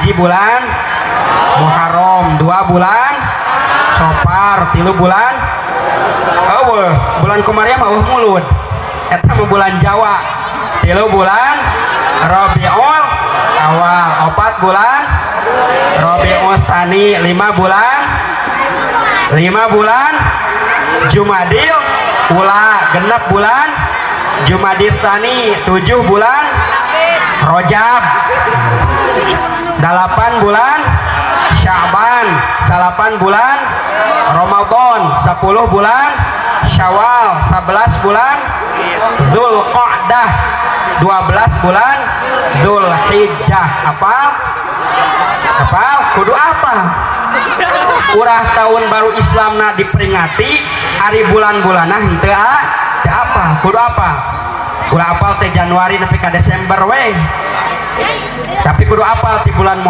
Hiji bulan Muharram, dua bulan Sopar, tilu bulan eueuh, bulan Komariah mah eueuh mulud, eta mah bulan Jawa. Tilu bulan Rabiul Awal, opat bulan Rabiul Tsani, lima bulan, lima bulan Jumadil Ula, genep bulan Jumadil Tsani, tujuh bulan Rojab, delapan bulan Sya'ban, salapan bulan Ramadan, 10 bulan Syawal, 11 bulan Dzulqa'dah, 12 bulan Dzulhijjah. Apa? Apa? Kudu apa? Urah tahun baru Islamna diperingati hari bulan-bulanah henteu teu apa? Kudu apa? Ulah apal teh Januari nepi ka Desember we. Tapi kudu apal ti bulan.